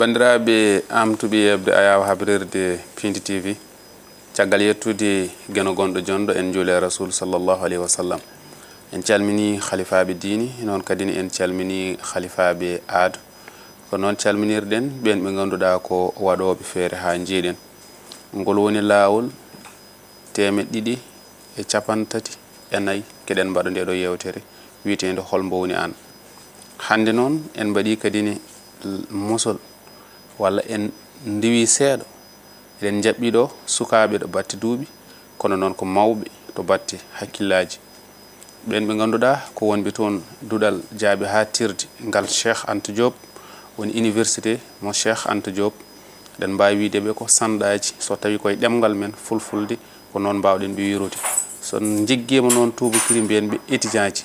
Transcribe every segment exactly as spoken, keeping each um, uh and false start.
Banndiraaɓe, am tuɓi yeɓde ayaawo habrirde Pindi T V. Caggal yettude Geno gonɗo jonɗo, en njuule Rasul sallallahu alayhi wa sallam. En calmini halifaaɓe diini, noon kadi ne en calmini halifaaɓe aado. Ko noon calminirɗen ɓeen ɓe ngannduɗaa ko waɗooɓe feere haa njiiɗen. Ngol woni laawol teemeɗɗe ɗiɗi e capanɗe tati e nayi, keɗen mbaɗa ndee ɗoo yeewtere wiyeteende Hol Mbo Woni Aan. Hannde noon en mbaɗii kadi ne mosol, walla en ndiwii seeɗa. Eɗen njaɓɓii ɗoo sukaaɓe to batte duuɓi, kono noon ko mawɓe to batte hakkillaaji. Ɓeen ɓe ngannduɗaa ko wonɓe toon duɗal jaaɓi haaɗtirde ngal Cheikh Anta Diop, woni université mo Cheikh Anta Diop. Eɗen mbaawi wiyde ɓe ko sanɗaaji, so tawii koye ɗemngal men fulfulde, ko noon mbaawɗen ɓe wiyrude. So en njeggiima noon tuubakiri, mbiyen ɓe étudiant ji.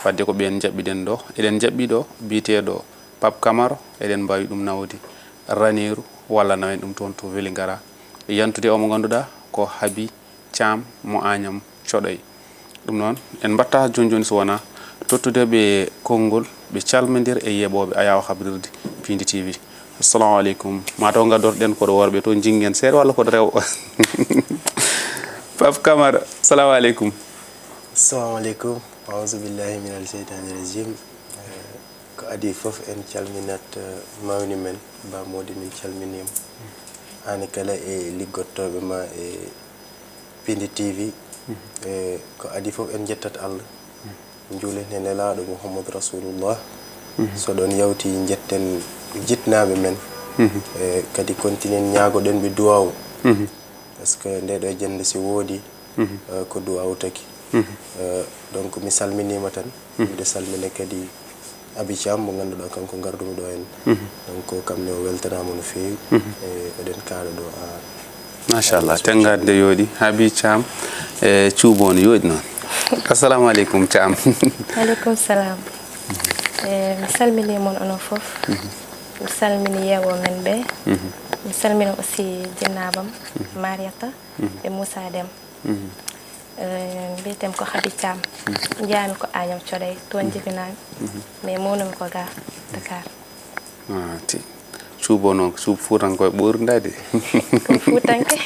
Wadde ko ɓeen njaɓɓiɗen ɗoo. Eɗen njaɓɓii ɗoo biyeteeɗo Pape Camara, eɗen mbaawi ɗum nawde Raneeru walla nawen ɗum toon to Vélingara. Yantude o mo ngannduɗaa ko Habi Caam mo Añam Coɗoy. Ɗum noon, en mbaɗataa jooni jooni so wonaa tottude ɓe konngol, ɓe calmondira e yeeɓooɓe ayaawo habrirde Pindi T V. Assalamu aleykum. Maa taw ngaddotoɗen koɗo worɓe to, njingen seeɗa walla koɗo rewɓe? Pape Camara, assalamu aleykum. Assalamu aleykum. Auzu billahi minal sheytaani rajim. Eh, ko adii fof en calminat, eh, mawni men, Ba Mody, min calminiima. Aan kala e liggottooɓe ma e Pindi T V. Mhm. E ko adii fof en njettat Allah. Mhm. Njuulen he Nelaaɗo Muhammad Rasulullah. Mhm. So ɗoon yawti, njetten jiɗnaaɓe men. Mhm. E kadi kontinen ñaagoɗen ɓe duwaaw. Mhm. Par ce que ndee ɗoo jannde si woodi, mhm, eh, ko duwaaw taki. Mhm. Eh, donc mi salminiima tan. Mhm. Miɗo salmina kadi Abi Thiam mo ngannduɗaa kanko ngardumi ɗo en. Mhm. Donc kam ne o weltanaama no feewi. Mhm. E eɗen kaala ɗo a. Machallah, tenngaade nde yooɗi. Abi Thiam e cuubo no yooɗi noon. Assalamu aleykum Thiam. Aleykum salam. E mi salmini mon onon fof. Mhm. Mi salmini yeewo men ɓe. Mhm. Mi salmini aussi jinnaabam, mhm, Mariata, mhm, e Moussa Dem. Mhm. Eh, mbiyeteemi ko Habi Thiam. Mhm. Njeyaami ko Agnam Thioday, toon, mhm, jibinaami. Mhm. Mais mawnumi ko ga Dakar. Ah, ti. Cuubo noon, cuubo fuutankoye ɓoorindaade. Ko fuutanke.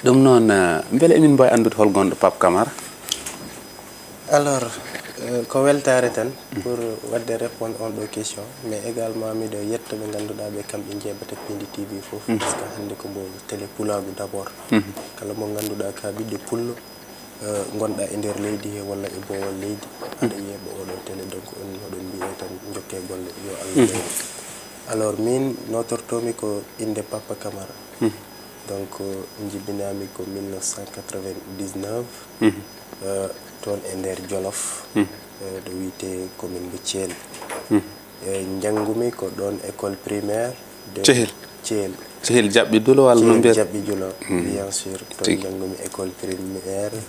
Ɗum noon, eh, mbele emin mbaawi anndude hol gonɗo Pape Camara? Alors, euh, ko weltaare tan, mhm, pour waɗde répondre on ɗo question, mais également miɗo yetto ɓe ngannduɗaa ɓe, kamɓe njeeɓata Pindi T V fof, mhm, par ce que hannde ko mbo télé pulaagu d'abord. Mhm. Kala mo ngannduɗaa ka ɓiɗɗo pullo, euh, ngonɗaa e nder leydi he walla e boowal leydi, aɗa, mhm, yeeɓa oɗo télé, donc on oɗon mbiyee tan njokkee golle, yo Allah, mhm, yeeɓe. Alors min nootortoomi ko innde Papa Camara. Mhm. Donc, euh, njibinaami ko mille neuf cent quatre-vingt-dix-neuf, mhm, euh, toon e nder Jolof, mhm, euh, ɗo wiyetee commune mo Thiel. Mhm. E njanngumi ko ɗoon école primaire de Cehel. Thiel. Cehel Jaɓɓi Dulo walla no, Thiel mbiyat? Jaɓɓi Dulo, mhm, bien sûr. Toon, tigi, njanngumi école primaire,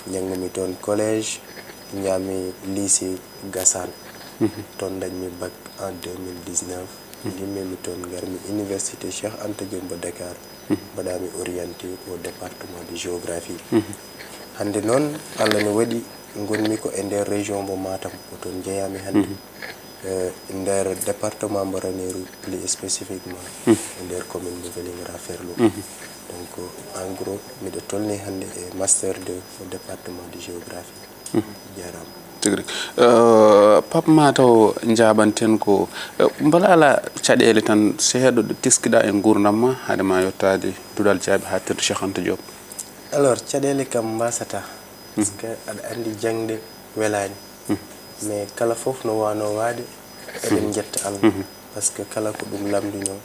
njanngumi toon collège, njaami lycée Gassane. Mhm. Toon ndañmi bac en deux mille dix-neuf. Mhm. Ndimmi mi toon, ngarmi université Cheikh Anta Diop mo Dakar. Mhm. Mbaɗaami orienté au département de géographie. Mhm. Hannde noon, Allah ne waɗi ngonmi ko e nder région mo Matam, ko toon njeyaami hannde. Mhm. Eh, e nder département mo Raneeru, plus spécifiquement, mhm, e nder commune mo Vélingara Ferlo. Mhm. Donc, en gros, miɗo tolni hannde e master deux au département de géographie. Mhm. Jaaraama. Tigi rigi. Eh, Pape, maa taw njaaɓanten ko, eh, mbela alaa caɗeele tan seeɗa ɗo teskiɗaa e nguurndam ma, hade ma yottaade duɗal jaaɓi haaɗtirde Cheikh Anta Diop? Alors, caɗeele kam mbaasataa. Mhm. Par ce que aɗa anndi jaŋde welaani. Mhm. Mais kala fof no waanoo waade, eɗen, mhm, njetta Allah. Mhm. Par ce que kala ko ɗum lamndinoo,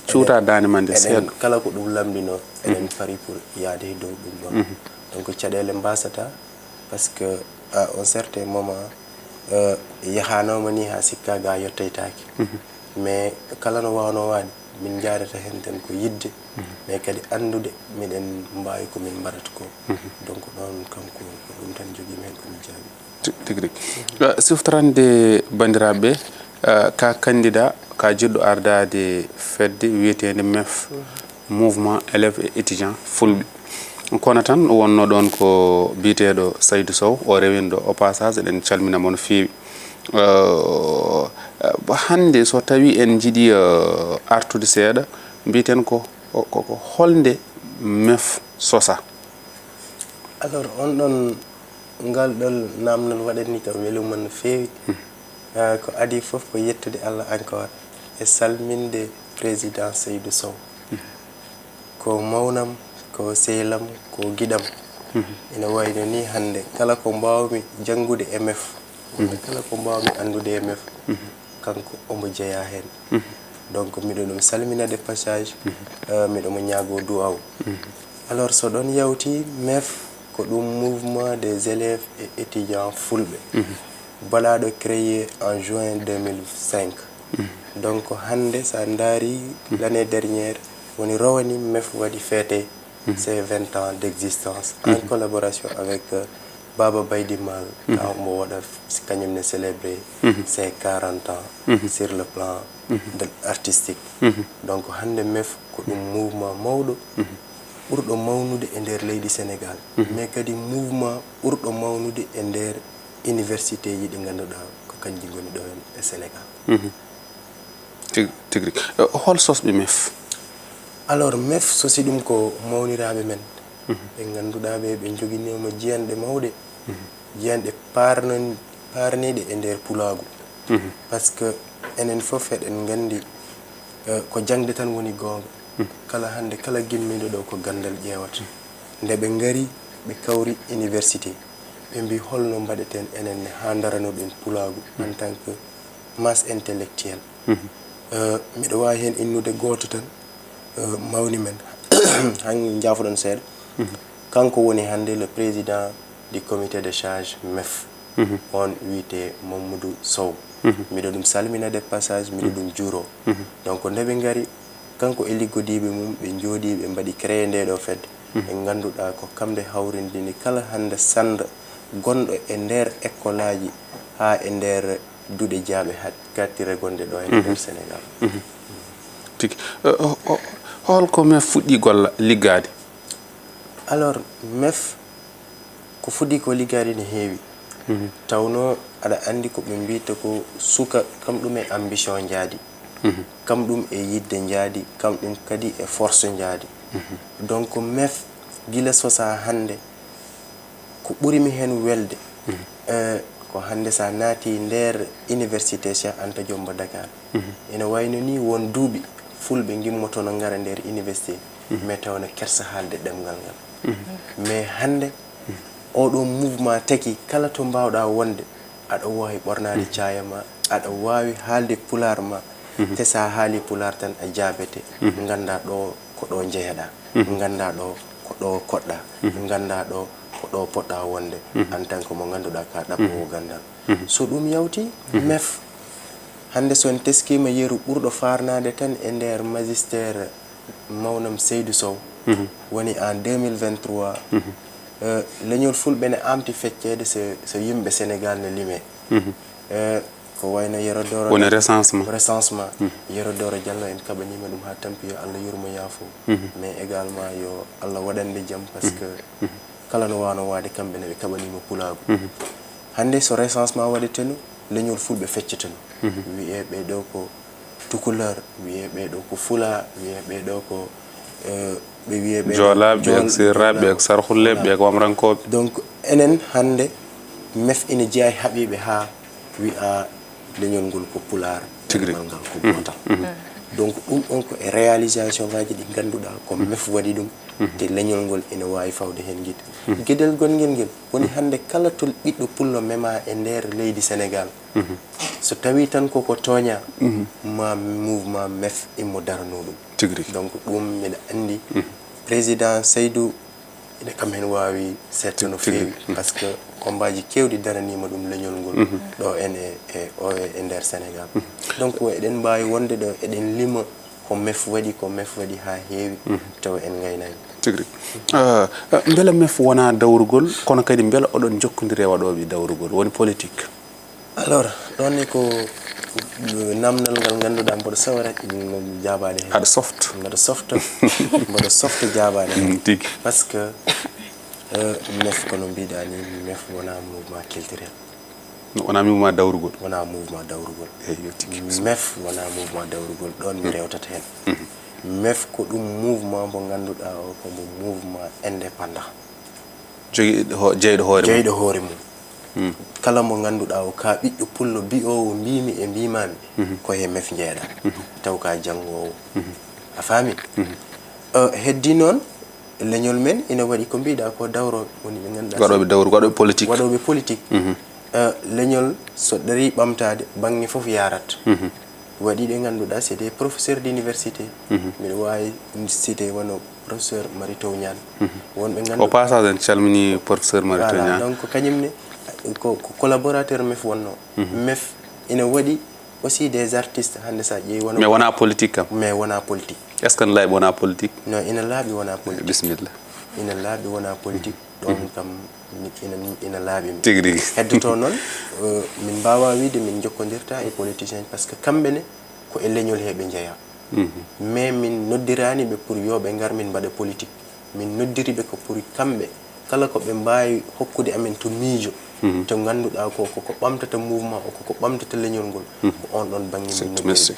cuuta, eɗen, daande ma nde, eɗen, seeɗa, kala ko ɗum lamndinoo, eɗen, mhm, pari pour yahde e dow ɗum ɗoon. Mhm. Donc, caɗeele mbaasataa, par ce que à un certain moment, euh, yahaanooma nii haa sikkaa ga yottaytaake. Mhm. Mais kala no waawnoo waade, min njaarata heen tan ko yiɗde, mhm, mais kadi anndude miɗen mbaawi ko min mbaɗata ko. Mhm. Donc ɗoon kam ko, ko ɗum tan njogiimi heen ko mi jaabi. Ti-, tigi rigi. Eh, siftorande banndiraaɓe ɓe, eh, ka candidat, ka jiɗɗo ardaade fedde wiyeteende mef, mhm, Mouvement Élèves et Étudiants Fulɓe. Kono tan wonnoo ɗoon ko biyeteeɗo Saydou Sow, o rewino ɗo. Au passage, eɗen calmina mo no feewi. Eh, Hannde so tawi en njiɗi eh, artude seeɗa, mbiten ko ko holnde mef sosa? Alors on ɗon ngal ɗon namnal waɗani kam weluma no feewi. Eh, ko adi fof ko yettude allah encore e salminde président seydou sow. Ko mawnam, ko sehlam, ko giɗam. Ina wayno ni hannde kala ko mbaawmi janngude e mef, walla kala ko mbaawmi anndude e mef, kanko omo jeyaa heen. Donc miɗo ɗum salmina de passage, eh, miɗo mo ñaago du'aw. Alors so ɗon yawti mef, ko ɗum mouvement des élèves et étudiants fulɓe, baɗaaɗo créé en juin deux mille cinq. Donc hannde so a ndaari l'année dernière woni rowani mef waɗi feete ses vingt ans d'existence en collaboration avec euh, baba baydi mal, ka omo waɗa, kañum ne célébré ses quarante ans sur le plan de artistique. Donc hannde mef ko ɗum mouvement mawɗo ɓurɗo mawnude e nder leydi sénégal, mais kadi mouvement ɓurɗo mawnude e nder université ji ɗi ngannduɗaa ko kanji ngoni ɗo e sénégal. Tigi tigi. Hol sosɓe mef? Alors mef sosi ɗum ko mawniraaɓe men ɓe ngannduɗaa ɓe ɓe njoginima jiyanɗe mawɗe, jiyanɗe parniiɗe e nder pulaagu. Par ce que enen fof eɗen nganndi eh, ko jaŋde tan woni goonga. Kala hannde kala gimmiiɗo ɗo ko ganndal ƴeewata. Nde ɓe ngari ɓe kawri université, ɓe mbi holno mbaɗeten enen ne haa ndaranoɗen pulaagu en tant que masse intellectuelle. Eh, miɗo waawi heen innude gooto tan, eh, mawni men, han njaafoɗon seeɗa. Kanko woni hannde le président du comité de charge mef, on wiyetee Mamadou Sow. Miɗo ɗum salmina de passage, miɗo ɗum juuroo. Donc nde ɓe ngari, kanko e liggodiiɓe mum, ɓe njooɗii, ɓe mbaɗi créé ndee ɗoo fedde. Ɓe ngannduɗaa ko kamɓe hawrindini kala hannde sannda gonɗo e nder ekkolaaji haa e nder duɗe jaaɓe hattirde gonɗe ɗo e nder Sénégal. Tigi. Hol ko mef fuɗɗii golla liggaade? Alors mef ko fuɗɗii ko liggaade ne heewi. Tawno aɗa anndi ko ɓe mbiyta ko suka kam ɗum e ambition njaadi, kam ɗum e yidde njaadi, kam ɗum kadi e force njaadi. Donc mef gila sosa hannde ko ɓuri mi heen welde, eh, ko hannde so a naati nder université Cheikh Anta Diop mo Dakar, ina wayno ni won duuɓi fulɓe ngimmotono ngara nder université, mais tawno kersa haalde ɗemngal ngal. Mais hannde oɗo mouvement taki kala to mbaawɗa wonde, aɗa waawi ɓornaade caaya ma, aɗa waawi haalde pulaar ma, te so a haali pulaar tan a jaabete, ngannda ɗo ko ɗo njeyaɗa, ngannda ɗo ko ɗo koɗɗa, ngannda ɗo ko ɗo poɗɗa wonde en tant que mo ngannduɗaa ka ɗaɓɓoowo ganndal. So ɗum yawti, mef hannde so en teskiima yeru ɓurɗo faarnaade tan e nder magistère mawnam seydou sow, woni en deux mille vingt-trois, eh, leñol fulɓe ne amti fecceede so, so yimɓe sénégal ne limee. Eh, ko wayno yero doro woni recensement. Recensement. Yero doro diallo en kaɓanima ɗum ha tampi, yo allah yurmo yaafo, mais également yo allah waɗande jam parce que kala no wano waade kamɓe ne ɓe kaɓanima pulaagu. Hannde so recensement waɗeteno, leñol fulɓe fecceteno, wiye ɓe ɗo ko tukuleur, wiye ɓe ɗo ko fula, wiye ɓe ɗo ko eh, ɓe wiye ɓe joolaaɓe ak seeraaɓe ak sarxulleeɓe ak wamrankooɓe. Donc enen hannde mef ina jeyaa e haɓiiɓe haa wiya leñol ngol ko pulaar, Tigi rigi. Ngal ko gootal. Donc ɗum ɗon ko e réalisation ngaji ɗi ngannduɗaa ko mef waɗi ɗum, te leñol ngol ina waawi fawde heen gite. Geɗel gongel ngel woni hannde kala to ɓiɗɗo pullo mema e nder leydi Sénégal, so tawi tan koko tooña, ma mouvement mef immo darano ɗum. Tigi rigi. Donc ɗum mbiɗa anndi président seydou ene kam heen waawi seetto no feewi, par ce que combat ji keewɗi daranima ɗum leñol ngol ɗo en e e o e e nder sénégal. Donc eɗen mbaawi wonde ɗo eɗen lima ko mef waɗi, ko mef waɗi haa heewi, tawa en ngaynaani. Tigi rigi. Ah, ah, mbela mef wonaa dawrugol, kono kadi mbela oɗon njokkondiri e waɗooɓe dawrugol woni politique? Alors ɗon ni ko namnal ngal ngannduɗaa mboɗo sawra jaabaade heen. Aɗa softa. Mboɗo softa. Mboɗo softa jaabaade heen. Tigi. Par ce que euh, mef kono mbiɗa ni, mef wona mouvement culturel. No wonaa mouvement dawrugol. Wonaa mouvement dawrugol. Eyi, yo tigi. Mef wonaa mouvement dawrugol, ɗoon mi rewtata heen. Mef ko ɗum mouvement mo ngannduɗaa o ko mo mouvement indépendant. Jogiiɗo ho- jeyɗo hoore mum. Jeyɗo hoore mum. Kala mo ngannduɗaa o ka ɓiɗɗo pullo bi'oowo mbiimi e mbiimaami, ko he mef njeeɗa. Taw ka janngoowo. A faami? Eh, heddi noon, leñol men ina waɗi ko mbiɗa ko dawrooɓe woni ɓe ngannduɗaa. Waɗooɓe dawru, waɗooɓe politique. Waɗooɓe politique. Eh, leñol so ɗarii ɓamtaade, baŋŋe fof yaarat. Waɗi ɗe ngannduɗaa c'est des professeurs d'université. Miɗo waawi cité wano professeur Mary Teuw Niane. Wonɓe nganndu- Au passage, en calmini professeur Mary Teuw Voilà, Niane. Donc kañum ne ko, ko collaborateur mef wonno. Mef ina waɗi aussi des artistes hannde sa ƴeewi wano. Mais wonaa politique kam. Mais wonaa politique. Est-ce que no laaɓi wonaa politique? Non, ina laaɓi wonaa politique. Bisimilla. Ina laaɓi wonaa politique. Ɗoon kam mi- ina, ina laaɓi mi. Tigi rigi. Heddoto noon, eh, min mbaawaa wiyde min njokkondirta e politicien par ce que kamɓe ne ko e leñol he ɓe njeyaa. Mais min noddiraani ɓe pour yo ɓe ngar min mbaɗa politique. Min noddiri ɓe ko pour kamɓe kala ko ɓe mbaawi hokkude amen to miijo, to ngannduɗaa ko, ko ko ɓamtata mouvement o, ko ko ɓamtata leñol ngol, ko oon ɗoon baŋŋe min noddiri ɓe.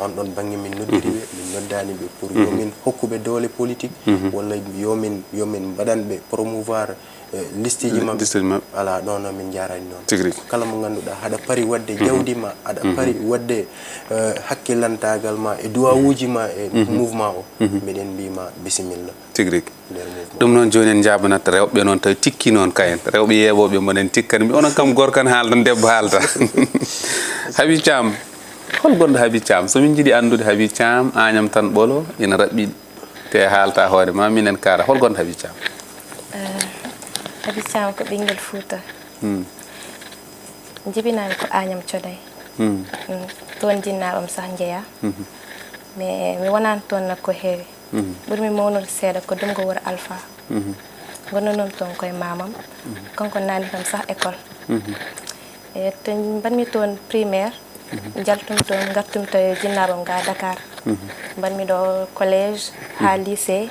Oon ɗoon baŋŋe min noddiri ɓe, min noddaani ɓe pour yo min hokku ɓe doole politique, walla yo min, yo min mbaɗan ɓe promouvoir, eh, listeeji maɓɓe. Listeeji maɓɓe. Alaa ɗoon o min njaarani noon. Tigi rigi. Kala mo ngannduɗaa haɗa pari waɗde jawdi ma, aɗa pari waɗde, eh, hakkilantaagal ma e duwawuuji ma e mouvement o, miɗen mbiy ma bisimilla. Tigi rigi. Ɗum noon jooni en njaabanat rewɓe noon tawi tikki noon kayen. Rewɓe yeeɓooɓe mboɗen tikkani. Onon kam gorko ne haalda, debbo haalda. Habi Thiam, hol gonɗo Habi Thiam? So min njiɗi anndude Habi Thiam, Agnam tan ɓolo, ina raɓɓiɗi. Te haalta hoore ma, minen kaara. Hol gonɗo Habi Thiam? Eh, Habi Thiam ko ɓinngel Fuuta. Hmm. Jibinaami ko Agnam Coday. Hmm. Mm, toon jinnaaɓam sah njeyaa. Mhm. Mais mi wonaani toon nag ko heewi. Mhm. Ɓurmi mawnude seeɗa ko Dumgo Wuro Alfa. Mhm. Ngonnunoomi toon koye maamam. Mhm. Kanko naatni kam sah école. Mhm. E to mbaɗmi toon primaire, njaltumi toon, ngartumi to e jinnaaɓam ga Dakar. Mhm. Mbaɗmi ɗo collège haa lycée,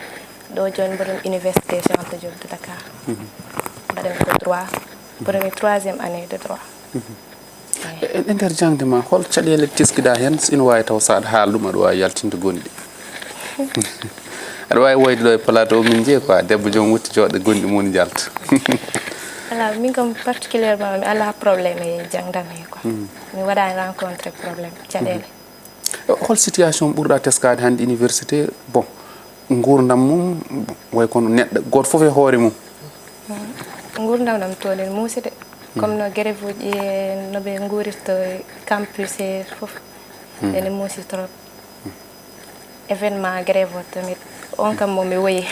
ɗo jooni mbaɗumi université Cheikh Anta Diop de Dakar. Mhm. Mbaɗami ko droit, mbaɗami troisième année de droit. Mhm. E, e nder jaŋde ma, hol caɗeele teskiɗaa heen? So ina waawi taw so aɗa haala ɗum, aɗa waawi yaltinde gonɗi. Aɗa waawi woyde ɗo e plateau min njeyi quoi, debbo joom wutte jooɗo gonɗi mum njalta. Alaa, min kam particulièrement mi alaa problème e jaŋde am he quoi. Mhm. Mi waɗaani rencontré problème caɗeele. Mhm. Hol situation ɓurɗa teskaade hannde université? Bon, nguurndam mum, way kono neɗɗo gooto fof e hoore mum. Nguurndam ɗam toon ene muusi de. Comme no grève uji e no ɓe nguurirta e campus e fof. Ene muusi trop. Événement grève o tamit, on kam mo mi woyi.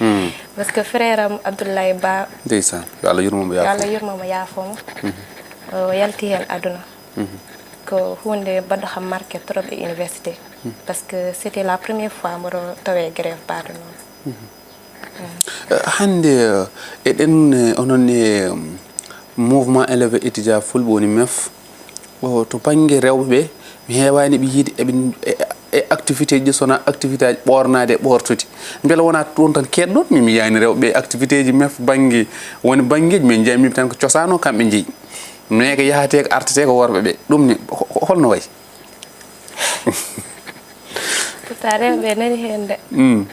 Hmm. Parce que frère am Abdoulaye Ba. Ndeysaan, yo Allah yurmo mo, yaafo mo. Yo Allah yurmo mo, yaafo mo. Mhm. O yalti heen aduna. Mhm. Ko huunde mbaɗɗo kam marqué trop e université. Mhm. Parce que c'était la première fois mboɗo tawee grève baaɗo noon. Mhm. Eh, hannde, eh, eɗen, eh, onon e, mm, mouvement élève étudiant fulɓe woni mef, o, to bannge rewɓe ɓe, mi heewaani ɓe yiide eɓe, e, e activité ji ɗi, so wonaa activité aji ɓoornaaɗi e ɓoortuɗi. Mbela wonaa ɗum tan keedɗon? Min mi yiyaani rewɓe ɓe activité ji mef bannge, woni banngeeji min njeyi min tan ko cosaan o kamɓe njeyi. Mais ko yahatee ko artetee ko worɓe ɓe. Ɗum ne, ho-, ho-, holno wayi? Pourtant rewɓe nani heen de. Mm.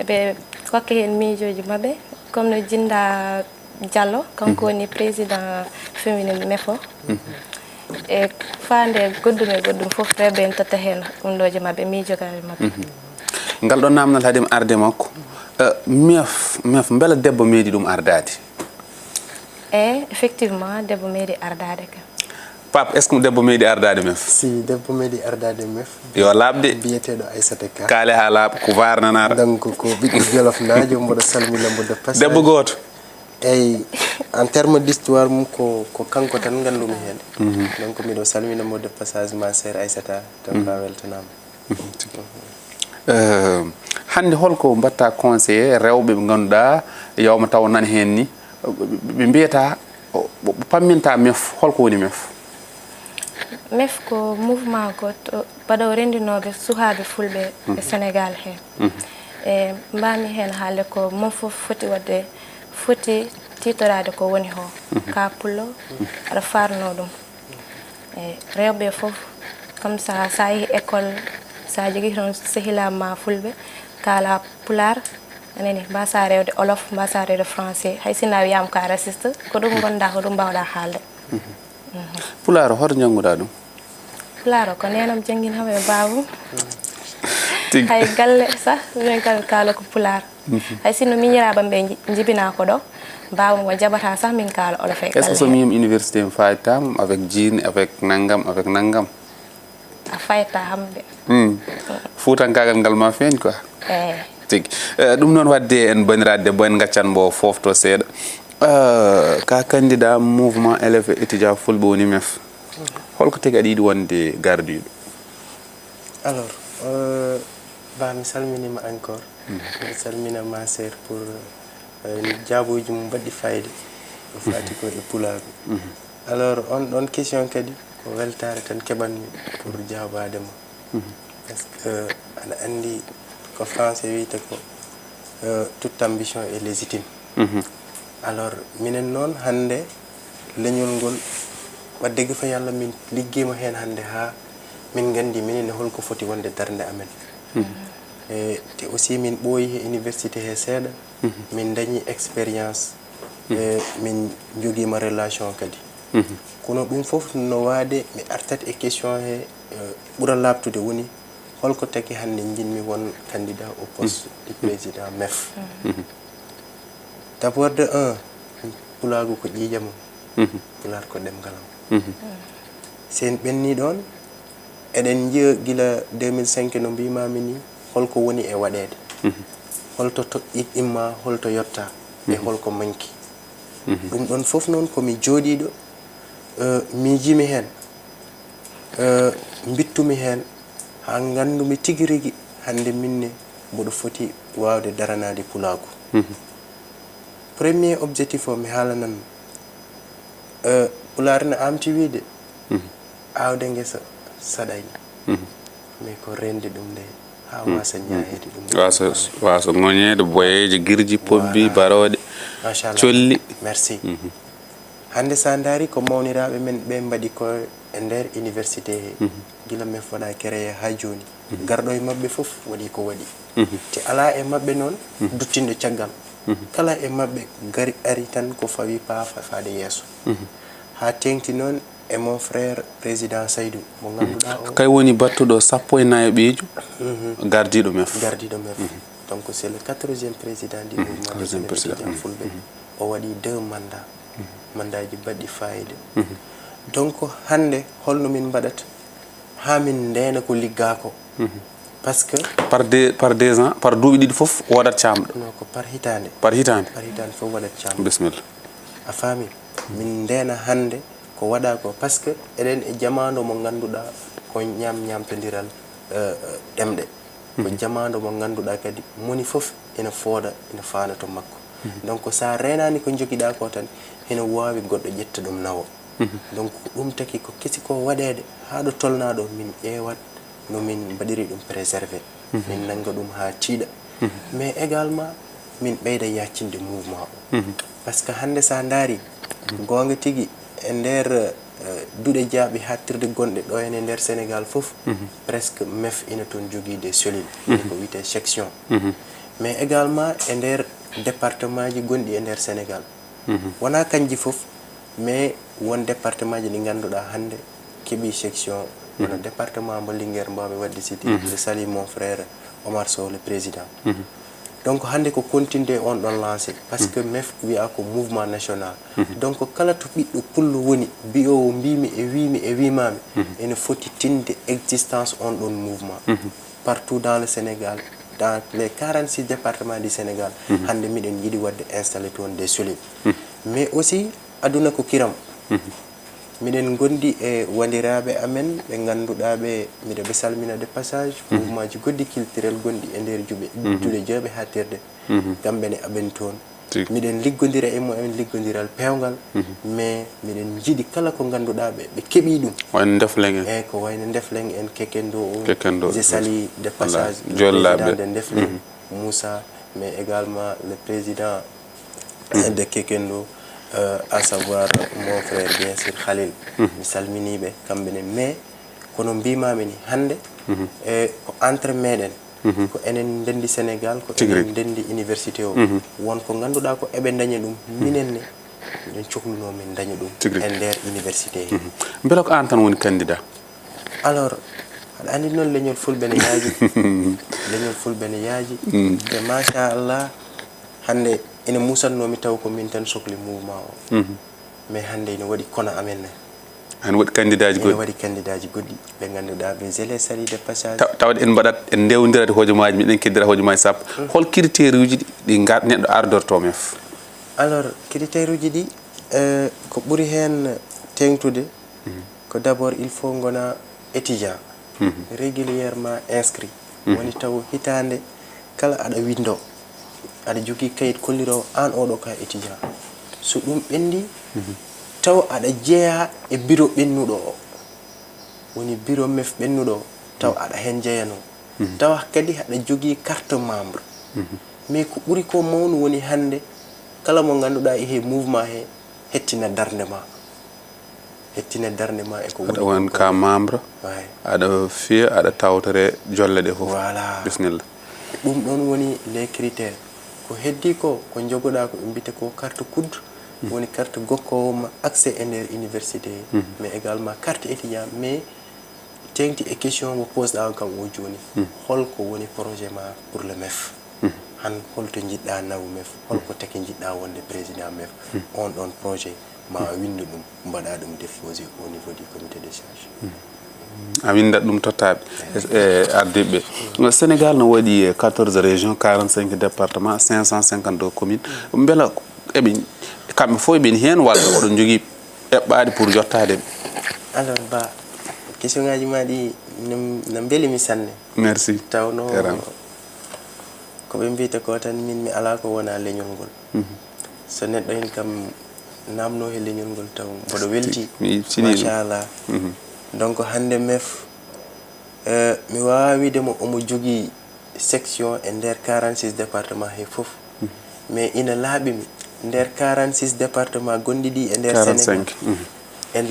Ɓe kokka heen miijooji maɓɓe, comme no Jinda Diallo, kanko woni président féminine mefo. E faande goɗɗum e goɗɗum fof, rewɓe ene totta heen umndooje maɓɓe, miijooji maɓɓe. Mhm. Ngal ɗo naamnal haade mi arde makko. Eh, mef, mef, mbela debbo meeɗi ɗum ardaade? Eey, effectivement, debbo meeɗi ardaade kam. Pape, est-ce que debbo meeɗi ardaade mef? Si, debbo meeɗi ardaade mef. Yo laaɓ de. Biyeteeɗo Aissata Ka. Kaale haa laaɓa, ko vaar nanaara. Donc, ko ɓiɗɗo Jolof naajo, mboɗo salmina mo de passage. Debbo gooto? Eey, en terme d'histoire mum, ko, ko kanko tan nganndumi heen. Mhm. Donc, miɗo salmina mo de passage, ma sœur Aissata, donc a weltanaama. Eh, hannde holko mbaɗta conseillé rewɓe ɓe ngannduɗaa yawma taw nan heen ni, ɓe mbiyata, ɓe pamminta mef, holko woni mef? Mef ko mouvement gooto baɗo renndinooɓe suhaaɓe fulɓe e Sénégal he. Mhm. E mbaami heen haalde ko mum fof foti waɗde, foti tiitoraade ko woni hoo. Ka pullo, aɗa faarnoo ɗum. E rewɓe fof, comme ça, sa yehi école, sa jogii toon sehilaaɓe ma fulɓe, kaala pulaar, anani, mbasa rewde olof, mbasa rewde français. Hay sinno a wiyaama ko a raciste, ko ɗum ngonɗaa, ko ɗum mbaawɗaa haalde. Pulaar, hoto njannguɗaa ɗum? Pulaar o ko neenam janngini kam e baabam. Tigi. Hay galle sah, minen kam kaala ko pulaar. Hay sinno miñiraaɓe am ɓe nji-, njibinaa ko ɗo, baabam o jaɓataa sah min kaala olof e galle. Est-ce que so mi yim université mi faaytaama avec jiin, avec nanngam, avec nanngam? A faaytaama de. Hmm. Fuutankaagal ngal ma feeñ quoi. Eh. Tigi. Eh, ɗum noon waɗde en banndiraaɓe debbo en ngaccan mbo foofto seeɗa. Eh, ka candidat mouvement élève et étudiant fulɓe woni mef. Holko tigi aɗa yiɗi wonde gardiiɗo? Alors, euh, ba mi salminiima encore. Mi salmina ma sœur pour, euh, jaabuuji mum mbaɗɗi fayida. Ko faati ko e pulaagu. Alors, on ɗon question kadi ko weltaare tan keɓanmi pour jaabaade ma. Parce que aɗa anndi ko français wiyta ko, euh, toute ambition est légitime. Alors, minen noon hannde leñol ngol, wadde gi fa Yalla min liggiima heen hannde haa min nganndi minen ne holko foti wonde darnde amen. E te aussi min ɓooyi he université he seeɗa, min ndañi expérience, e min njogiima relation kadi. Kono ɗum fof no waade mi artat e question he, e ɓura laaɓtude woni holko taki hannde njiɗmi won candidat au poste du président mef. D'abord de un, pulaagu ko ƴiiƴam am, pulaar ko ɗemngal am. So en ɓenni ɗoon, eɗen njiya gila deux mille cinq no mbiimaami ni, holko woni e waɗeede. Holto to-, i-, imma, holto yotta, e holko manki. Ɗum ɗoon fof noon ko mi jooɗiiɗo, eh, miijiimi heen, eh, mbittumi heen, haa nganndumi tigi rigi hannde min ne mboɗo foti waawde daranaade pulaagu. Premier objectif o mi haalanan, eh, pulaar ne aamti wiide, aawde ngesa saɗayno. Mais ko reende ɗum nde haa waasa ñaayeede ɗum nde. Waasa, waasa ŋoñeede, boyeeje, girji, pobbi, barooɗe, machallah, colli. Merci. Hannde so a ndaari ko mawniraaɓe men ɓe mbaɗi ko e nder université he, gila mef waɗa créé haa jooni. Garɗo e maɓɓe fof waɗi ko waɗi. Te alaa e maɓɓe noon duttinɗo caggal. Kala e maɓɓe gari, ari tan ko fawi paafa faade yeeso. Haa teeŋti noon e mon frère président Saydou, mo ngannduɗaa o. Kay woni battuɗo sappo e nayo ɓeejo, gardiiɗo mef. Gardiiɗo mef. Donc, c'est le quatorzième président du mouvement des élèves étudiants fulɓe. O waɗi deux mandats. Mandaaji baɗɗi fayida. Donc, hannde holno min mbaɗata haa min ndeena ko liggaa ko? Parce que par deux, par deux ans, par duuɓi ɗiɗi fof waɗat caamɗo? Non, ko par hitaande. Par hitaande? Par hitaande fof waɗat caamɗo. Bismillah. A faami? Min ndeena hannde ko waɗa ko, parce que eɗen e jamaanu mo ngannduɗaa ko ñaam-ñaamtondiral, eh, eh, ɗemɗe. Ko jamaanu mo ngannduɗaa kadi moni fof ina fooda, ina faana to makko. Donc, so a reenaani ko njogiɗaa ko tan, hino waawi goɗɗo ƴetta ɗum nawa. Donc, ko ɗum taki ko kesi ko waɗeede haa ɗo tolnaa ɗo, min ƴeewat no min mbaɗiri ɗum préserver. Min nannga ɗum haa tiiɗa. Mais également, min ɓeyda yaccinde mouvement o. Parce que hannde so a ndaari, goonga tigi, e nder, eh, duɗe jaaɓi haaɗtirde gonɗe ɗo henne e nder Sénégal fof, presque mef ina toon jogii des cellules, ko wiyetee section. Mais également e nder département ji gonɗi e nder Sénégal. Wonaa kanji fof, mais won département ji ɗi ngannduɗaa hannde keɓi section, wano département mo Linguère mbawmi waɗde cité, je salue mon frère Omar Sow, le président. Donc, hannde ko continuer on ɗon lancé, parce que mef wiya ko mouvement national. Donc, kala to ɓiɗɗo pullo woni, mbiyowo mbimi e wimi e wimami, ene foti tinde existence on ɗon mouvement. Partout dans le Sénégal, dans les quarante-six départements du Sénégal, hannde miɗen yiɗi waɗde installé toon des cellules. Mais aussi, aduna ko kiram. Miɗen ngondi e wondiraaɓe amen ɓe ngannduɗaa ɓe, miɗo ɓe salmina de passage, mouvement ji goɗɗi culturel gonɗi e nder juɓe, duɗe jeeɓe haaɗtirde. Kamɓe ne aɓen toon. Tigi. Miɗen liggondira e mumen liggondiral peewngal, mais miɗen njiɗi kala ko ngannduɗaa ɓe, ɓe keɓii ɗum. Wayno Ndefleng en. Eeyi, ko wayno Ndefleng en, Kekendo o, Kekendo, je salue de passage, le président de Ndefleng, Moussa, mais également le président de Kekendo, euh, à savoir mon frère, bien sûr, Khalil. Mi salminii ɓe, kamɓe ne. Mais, kono mbimami ni, hannde, e ko entre meɗen, ko enen ndendi Sénégal, ko enen ndendi université o. Won ko ngannduɗaa ko eɓe ndaña ɗum, minen ne, miɗen cohlunoo min ndaña ɗum e nder université he. Mbela ko aan tan woni candidat? Alors, aɗa anndi noon leñol fulɓe ne yaaji. Leñol fulɓe ne yaaji. Te machallah, hannde ene musatnoo mi taw ko min tan sokli mouvement o. Mais hannde ene waɗi kono amen ne. Ene waɗi candidat ji goɗɗi. Ene waɗi candidat ji goɗɗi ɓe ngannduɗaa ɓe zélé sali de passage. Taw- tawde en mbaɗat, en ndewdirade hojomaaji, miɗen keddira hojomaaji sappo. Hol critère uji ɗi, ɗi ngar- neɗɗo ardorto mef? Alors, critère uji ɗi, euh, ko ɓuri heen teeŋtude, ko d'abord il faut ngona étudiant, régulièrement inscrit. Woni taw hitaande kala aɗa winndo, aɗa jogii kayit kolliroowo aan oɗo ka étudiant. So ɗum ɓenndi, taw aɗa jeyaa e bureau ɓennuɗo o. Woni bureau mef ɓennuɗo o, taw aɗa heen jeyanoo. Tawa kadi aɗa jogii carte membre. Mais ko ɓuri ko mawnu woni hannde, kala mo ngannduɗaa e he mouvement he, hettina darnde ma. Hettina darnde ma e ko woni. Aɗa won ko ka membre, aɗa fiya, aɗa tawtore jolle ɗe fof. Voilà. Bismillah. Ɗum ɗoon woni les critères. Ko heddi ko, ko njogoɗaa ko ɓe mbiyata ko carte COUD, woni carte gokkoowo ma accès e nder université, mais également carte étudiant, mais teeŋti e question mo poseɗaa o kam o jooni. Hol ko woni projet ma pour le mef? Han holto njiɗɗaa naw mef? Hol ko tagi njiɗɗaa wonde président mef? On ɗoon projet ma a winndu ɗum, mbaɗa ɗum déposé au niveau du comité de charge. A winndat ɗum tottaaɓe e ardiiɓe. Sénégal no waɗi quatorze régions, quarante-cinq départements, cinq cent cinquante-deux communes. Mbela eɓe, kamɓe fof eɓe heen walla oɗon njogii eɓɓaaɗi pour jottaade ɓe? Alors, Ba, question ngaji ma ɗi na mbeli mi sanne. Merci. Tawno ko ɓe mbiyta ko tan, min mi alaa ko wona leñol ngol. So neɗɗo en kam naamno he leñol ngol taw mboɗo welti. Mi yettinii ɗum. Machallah. Donc hannde mef, eh, mi waawaa wiide mo omo jogii section e nder quarante-six département he fof. Mais ina laaɓi mi, nder quarante-six département gonɗi ɗi e nder Sénégal, quarante-cinq, en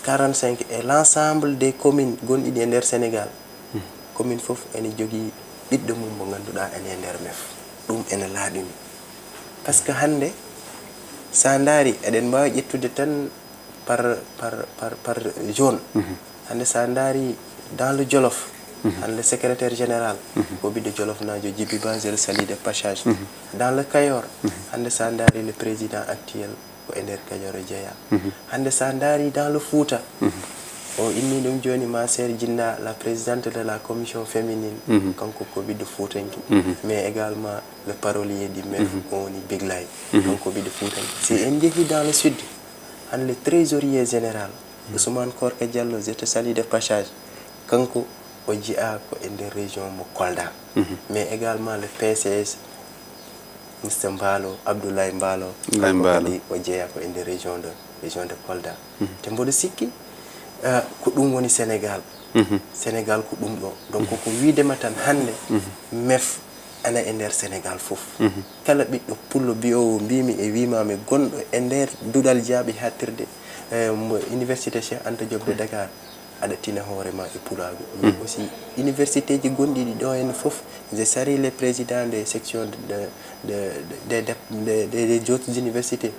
quarante-cinq e l'ensemble des communes gonɗi ɗi e nder Sénégal, commune fof ene jogii ɓiɗɗo mum mo ngannduɗaa ene e nder mef. Ɗum ene laaɓi mi. Parce que hannde, so a ndaari, eɗen mbaawi ƴettude tan par, par, par, par zone. Hannde, so a ndaari dans le Jolof, hannde, secrétaire général ko ɓiɗɗo Jolofnaajo, Djiby Ba, je le salue de passage. Dans le Kayor, hannde, so a ndaari le président actuel, ko e nder Kayor o jeyaa. Hannde, so a ndaari dans le Fouta, o inni ɗum jooni, ma sœur Jinna, la présidente de la commission féminine, kanko ko ɓiɗɗo Fuutanke, mais également le parolier du mef, o woni Biglay, kanko ko ɓiɗɗo Fuutanke. Si en njehi dans le sud, hannde, le trésorier général, Ousmane Korka Diallo, je te salue de passage, kanko o jeyaa ko e nder région mo Kolda. Mais également le P C S, Mister Mbaalo, Abdoulaye Mbaalo, kanko kadi o jeyaa ko e nder région de, région de Kolda. Te mboɗo sikki, eh, ko ɗum woni Sénégal. Sénégal ko ɗum ɗo. Donc ko wiidema tan hannde, mef ana e nder Sénégal fof. Kala ɓiɗɗo pullo mbiyoowo mbimi e wimami gonɗo e nder duɗal jaaɓi haaɗtirde, eh, mo Université Cheikh Anta Diop de Dakar, aɗa tina hoore ma e pulaagu. Mais aussi université ji gonɗi ɗi ɗo henna fof, je salue les présidents des sections de, de, de, de, de, des autres universités.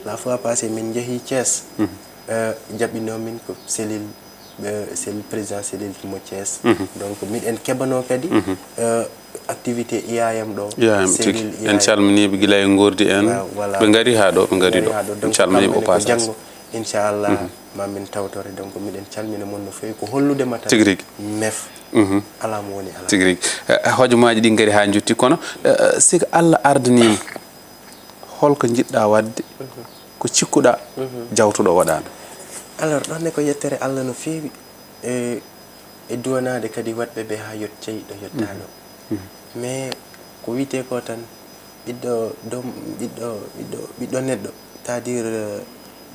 La fois passée, min njehi Thiès, eh, jaɓɓinoo min ko cellule, eh, cellule, président cellule mo Thiès. Donc miɗen keɓanoo kadi, eh, activité I A M ɗo. I A M tigi. Cellule I A M. En calminiiɓe gila e Ngordi en. Ah, voilà. Ɓe ngari haa ɗo, ɓe ngari ɗo. En calminiiɓe au passage. Janngo, inchallah, ma min tawtore. Donc miɗen calmina mon no feewi. Ko hollude ma tan. Tigi rigi. Mef. Alaa mo woni alaa. Tigi rigi. Eh, hojomaaji ɗi ngari haa njotti, kono, eh, siko Allah ardaniima, holko njiɗɗa waɗde? Ko cikkuɗa jawtuɗo waɗaano? Alors, ɗon ne ko yettere Allah no feewi. E, e duwanaade kadi waɗɓe ɓe haa yot-, jeyi ɗo yottaa ɗo. Mais ko wiyetee ko tan, ɓiɗɗo doom-, ɓiɗɗo, ɓiɗɗo, ɓiɗɗo neɗɗo, c'est-à-dire, euh,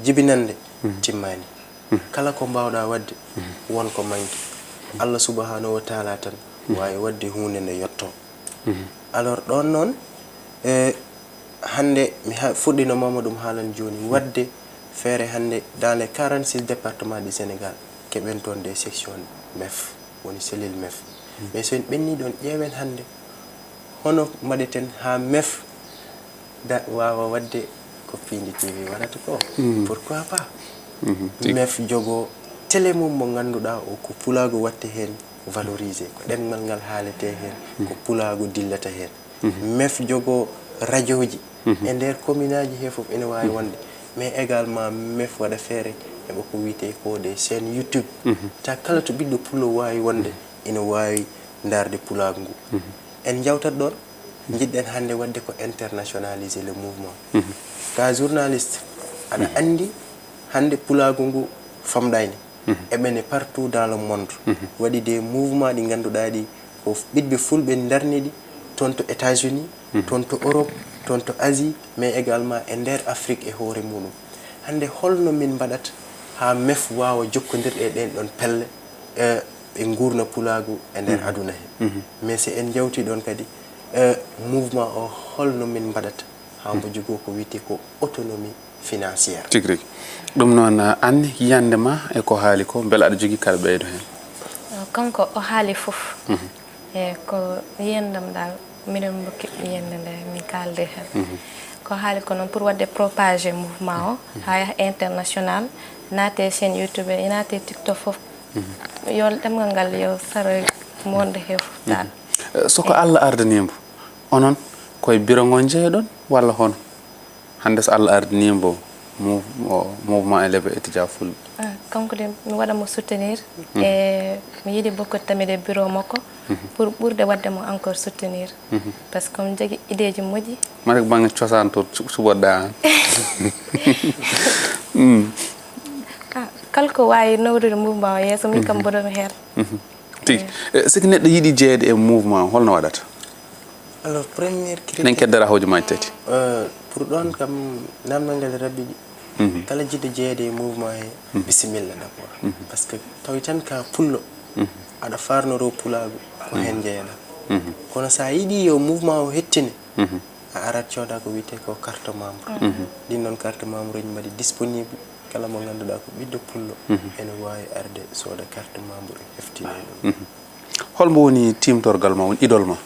jibinannde timmaani. Kala ko mbaawɗaa waɗde, won ko manki. Allah subhanahu wa taala tan waawi waɗde huunde nde yottoo. Alors, ɗoon noon, e, Hannde mi ha- fuɗɗinomaama ɗum haalan jooni. Waɗde feere hannde dans les quarante-six départements du Sénégal keɓen toon des sections mef, woni cellule mef. Mais so en ɓenni ɗoon, ƴeewen hannde hono mbaɗeten haa mef da waawa waɗde ko Piindi T V waɗata ko. Pourquoi pas? Mef jogoo télé mum mo ngannduɗaa o ko pulaagu waɗte heen valorisé, ko ɗemngal ngal haaletee heen, ko pulaagu dillata heen. Mef jogoo rajooji e nder kominaaji he fof ina waawi wonde, mais également mef waɗa feere heɓa ko wiyetee ko des chaînes YouTube, ta kala to ɓiɗɗo pullo waawi wonde ina waawi ndaarde pulaagu ngu. En njawtat ɗoon, njiɗɗen hannde waɗde ko internationaliser le mouvement. Ka journaliste, aɗa anndi hannde pulaagu ngu famɗayni. Eɓene partout dans le monde. Waɗi des mouvements ɗi ngannduɗaa ɗi ko ɓiɗɓe fulɓe ndarni ɗi toon to États-Unis, toon to Europe, toon to Asie, mais également e nder Afrique e hoore muɗum. Hannde holno min mbaɗat haa mef waawa jokkondirde e ɗeen ɗoon pelle, e, ɓe nguurna pulaagu e nder aduna he? Mais so en njawti ɗoon kadi, e, mouvement o holno min mbaɗat haa mbo jogoo ko wiyetee ko autonomie financière? Tigi rigi. Ɗum noon, Anne, yiyannde ma e ko haali ko, mbele aɗa jogii ko aɗa ɓeydo heen? Kanko o haali fof. E ko yiyandam dal, miɗen mbokki yiyande nde min kaaldi heen. Ko haali ko noon pour waɗde propager mouvement o haa yaha international, naate chaîne YouTube, naate TikTok fof. Yo ɗemngal ngal yo saro monde he fof dal. Eh, so ko Allah ardanii mbo, onon ko e biro ngo njeyoɗon walla hono? Hannde so Allah ardinii mbo mou- o mouvement Eleve Etija Fulɓe. Ah, kanko de mi waɗa mo soutenir e mi yiɗi bokkotamide bureau makko pour ɓurde waɗde mo encore soutenir parce que omo jogii ideeji moƴƴi. Mata ko bannge cosaan to cu- cuɓoɗaa aan. Ah, kala ko waawi nawrude mouvement o yeeso min kam mboɗomi heen. Tigi. Eh, siki neɗɗo yiɗi jeyeede e mouvement o holno waɗata? Alors, première critique. Eɗen keddora hojomaaji tati. Euh, pour ɗoon kam, naamnal ngal rabbiɗi. Kala jiɗɗo jeyeede e mouvement he, bisimilla d'abord. Parce que tawi tan ka pullo, aɗa faarnoroo pulaagu, ko heen njeyaɗaa. Kono so a yiɗi yo mouvement o hettine, a arat cooda ko wiyetee ko carte membre. Ɗin noon carte membre uji mbaɗi disponible. Kala mo ngannduɗaa ko ɓiɗɗo pullo ene waawi arde sooda carte membre, heftinee ɗum. Hol mbo woni tiimtorgal ma, woni idol ma?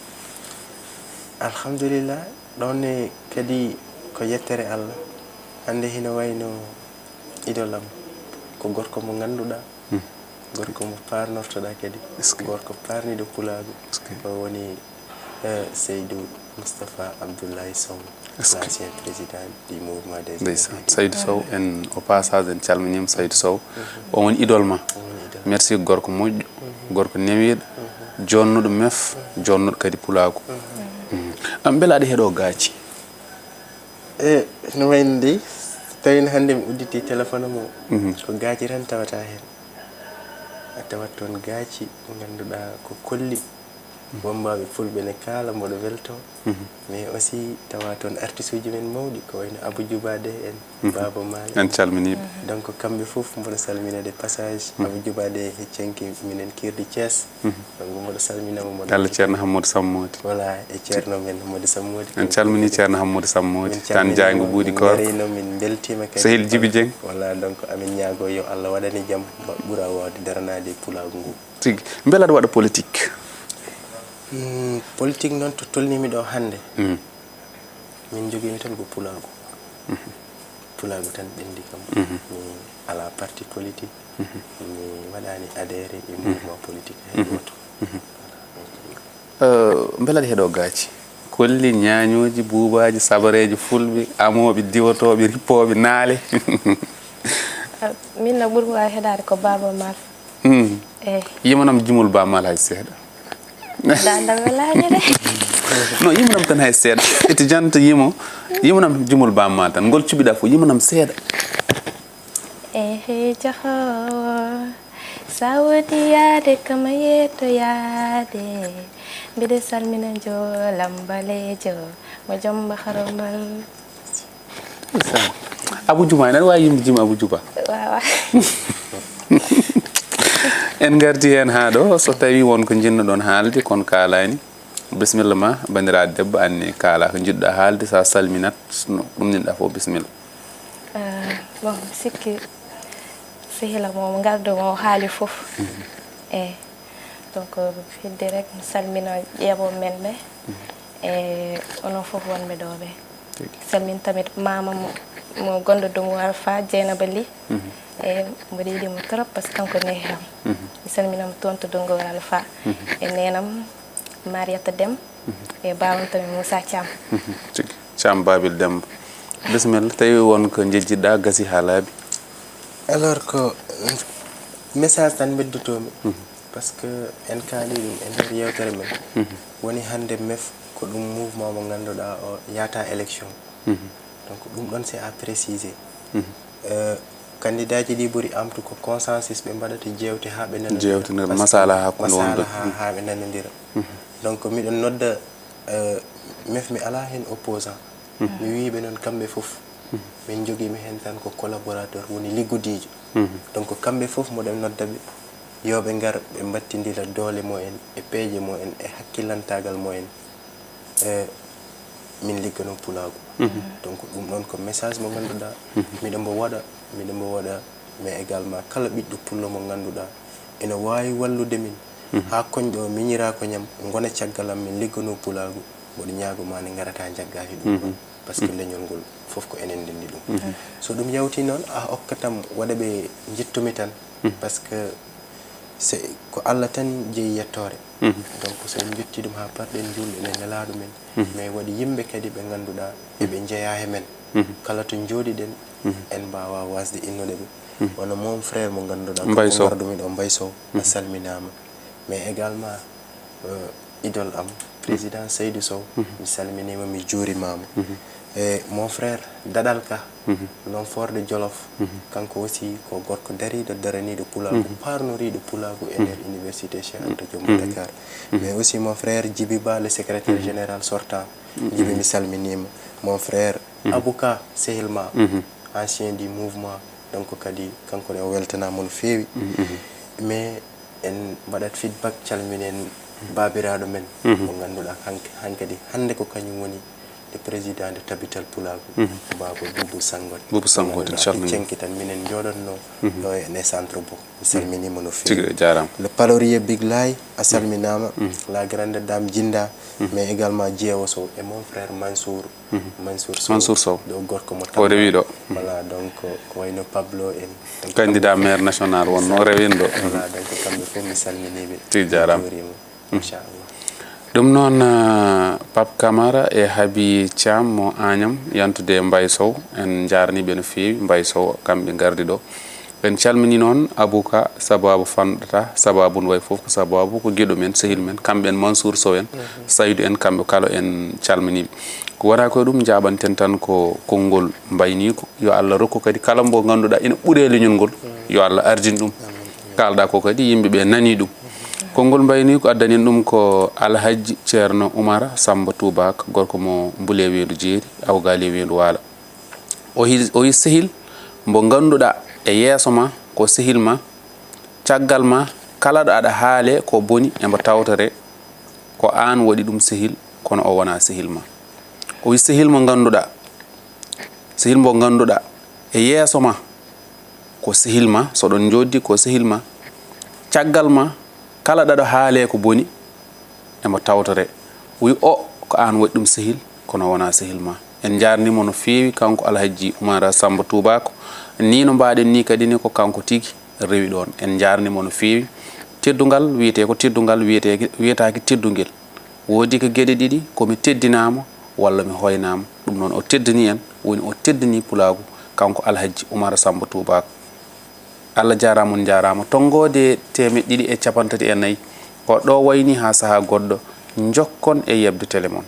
Alhamdulillah, ɗoon ne kadi ko yettere Allah. Hannde hino wayno idol am ko gorko mo ngannduɗaa, gorko mo paarnortoɗaa kadi, gorko paarniiɗo pulaagu. O woni Eh, Seydou Moustapha Abdoulaye Sow, l'ancien président du mouvement des Ndeysaan. Saydou Sow, en au passage en calminiima Saydou Sow. O woni idol ma. Merci gorko moƴƴo, gorko newiiɗo, jonnuɗo mef, jonnuɗo kadi pulaagu. Mhm. Am mbela aɗa heɗoo gaaci? E no wayno dey, so tawino hannde mi udditii téléphone am o, ko gaaci tan tawata heen. A tawat toon gaaci, ngannduɗaa ko kolli. Wonmbaaɓe fulɓe ne kaala mboɗo weltoo. Mais aussi tawa toon artisuuji men mawɗi ko wayno Abou Djouba Dé en, Baaba Maal en. En calminii ɓe. Donc kamɓe fof mboɗo salmina de passage. Abou Djouba Dé heccanke minen kiirdi Thiès. Donc mboɗo salmina mo, mboɗo. Yalla Ceerno Hammodou Sammoodi. Voilà e Ceerno men Hammodou Sammoodi. En calminii Ceerno Hammodou Sammoodi, Taan Jaango Buuɗi Koor. Min ngarino min mbeltiima kadi. Sehil Djibi Dieng. Voilà donc amin ñaagoo yo Allah waɗane jam. Ɓura waawde daranaade pulaagu ngu. Tigi. Mbela aɗa waɗa politik? Politik noon to tolnii-mi ɗoo hannde, miin njogii-mi tan ko pulaagu. Pulaagu tan ɓenndi kam. Mi alaa parti politik, mi waɗaani adhéré e mouvement politik hay gooto. Mbela aɗa heɗoo gaaci? Kolli, ñaañooji, buubaaji, sabareeji fulɓe, amooɓe, diwotooɓe, rippooɓe, naale. Miin na ɓurmi waawi heɗaade ko Baaba Maal. Eey. Yimanam jimol Baaba Maal hay seeɗa. Daande am welaani de. Non, yimanam tan hay seeɗa. Eti janta yimo, yimanam jimol Baaba Maal tan. Ngol cuɓiɗaa fof, yimanam seeɗa. Ehe jahoowo, sa woodi yaade kam yettoyaade. Mbiɗa salmina njoolam baleejo mo jom bahromal. Abu Juba, ene aɗa waawi yimde jim Abu Juba? Waawaa. En ngardi heen haa ɗo, so tawii won ko njiɗno-ɗon haalde kono kaalaani. Bisimilla ma, banndiraaɗo debbo, anne kaalaa ko njiɗɗaa haalde, so a salminat, no ɗum ninɗaa fof, bisimilla. Ah, bon, mi sikki sehil am o mo ngarɗo mo o haali fof. Eyi. Donc, heddi rek, mi salmina ƴeeɓooɓe men ɓe. E onon fof wonɓe ɗo ɓe. Salmin tamit mama mo, mo gonɗo Dungu Alpha, Dieynaba Ly. E mboɗo yiɗi mo trop parce que kanko neehi am. Mi salminama toon to Dungu Alpha. E neenam Mariata Dem. E baawam tamit Moussa Thiam. Tigi. Thiam Babil Demba. Bisimilla, tawi won ko njejjitɗaa, gasi haa laaɓi. Alors ko message tan mbeddotoomi. Parce que en kaali ɗum e nder yewtere men. Woni hannde mef ko ɗum mouvement mo ngannduɗaa o yaata élection. Donc ɗum ɗon c'est à préciser. Euh, candidat ji ɗi ɓuri amtu ko consensus ɓe mbaɗata jeewte haa ɓe nanondira. Jeewte nder masala hakkunde wonɓe. Haa ɓe nanondira. Donc miɗon nodda euh, mef mi alaa heen opposant. Mi wiiɓe noon kamɓe fof. Min njogiima heen tan ko collaborateur woni liggodiijo. Donc kamɓe fof mboɗo nodda ɓe yo ɓe ngar ɓe mbattindira doole mo en e peeje mo en e hakkillantaagal mo en. E min liggano pulaagu. Donc ɗum ɗoon ko message mo ngannduɗaa miɗo mbo waɗa miɗo mbo waɗa mais également kala ɓiɗɗo pullo mo ngannduɗaa ene waawi wallude min haa koñ ɗo miñiraa ko ñam ngona caggal am min liggano pulaagu mboɗo ñaago ma ne ngarata njaggaaki ɗum ɗon parce que leñol ngol fof ko enen ndenndi ɗum so ɗum yawti noon a okkatam waɗa ɓe njittumi tan parce que c'est ko Allah tan jeyi yettoore donc so en njetti ɗum haa parɗen juulɗe ene nelaaɗo men mais waɗi yimɓe kadi ɓe ngannduɗaa eɓe njeyaa he men kala to njooɗiɗen en mbaawa waasde innude ɓe wano mon frère mo ngannduɗaa Mbaye Sow. Ngarɗumi ɗo Mbaye Sow a salminaama mais également euh, idole am président Seydou Sow mi salminiima mi juurimaama e mon frère Daɗal Ka l'homme fort de Jolof kanko aussi ko gorko dariiɗo daraniiɗo pulaagu paarnoriiɗo pulaagu e nder université Cheikh Anta Diop mo Dakar mais aussi mon frère Djiby Ba le secrétaire général sortant Djiby mi salminiima mon frère Abou Ka sehil ma ancien du mouvement donc kadi kanko ne o weltanaama no feewi mais en mbaɗat feedback calminen baabiraaɗo men mo ngannduɗaa hank- hankadi hannde ko kañum woni le président de tabital pulaagu baaba Boubou Sangote Boubou Sangote, en calminii. Cenki tan minen njooɗotnoo ɗo e nde centre bo mi salminiima no feewi Tigi a jaaraama. Le palorier Big Lay a salminaama la grande dame Jinda mais également Jeewo Sow et mon frère Mansour Mansour Sow Mansour Sow. Ɗo gorko mo O rewi ɗo. Voilà donc ko wayno Pablo en Candidat maire national wonno o rewi ɗo. Voilà donc kamɓe fof mi salminiiɓe Tigi jaaraama. Juuriima inchallah Ɗum noon ah, Pape Camara e Habi Thiam mo Agnam yantude e Mbaye Sow en njaarniiɓe no feewi Mbaye Sow kamɓe ngardi ɗo. En calminii noon Abou Ka sababu fanɗata sababu no wayi fof ko sababu ko giɗo men sehil men kamɓe en Mansour Sow en Saydou en kamɓe kala en calminiiɓe. Ko wona koye ɗum njaɓanten tan ko konngol mbayniiko yo Allah rokku kadi kala mbo ngannduɗaa ina ɓuri e leñol ngol yo Allah ardin ɗum. Kaalɗaa ko kadi yimɓe ɓe nanii ɗum. Konngol mbayniiko addanin ɗum ko Alhajji Ceerno Umara Sammba Tuubaak gorko mo Mbule Weendu Jeeri Awgaali e Weendu Waala. O hi- o wi sehil mbo ngannduɗaa e yeeso ma ko sehil ma caggal ma kala ɗo aɗa haale ko boni e mbo tawtore ko aan waɗi ɗum sehil kono o wonaa sehil ma. O wi sehil mo ngannduɗaa sehil mbo ngannduɗaa e yeeso ma ko sehil ma so ɗon njooɗdi ko sehil ma caggal ma kala ɗaɗo haale ko boni emo tawtore wi o ko aan waɗi ɗum sehil kono wonaa sehil ma en njaarnimo no feewi kanko alhajji Umara Sammba Tuubaako ni no mbaɗen ni kadi ni ko kanko tigi rewi ɗon en njaarnimo no feewi teddungal wiyete ko teddungal wiyete wiyetaaki teddungel Woodi ka geɗe ɗiɗi ko mi teddinaama walla mi hoynaama. Ɗum noon o teddini en, woni o teddini pulaagu, kanko Alhajji Umar Sammba Tuubaako. Allah jaaraama on njaaraama. Tonngoode teemeɗɗe ɗiɗi e cappanɗe tati e nayi ko ɗo wayni haa sahaa goɗɗo. Njokkon e yeɓde tele mon.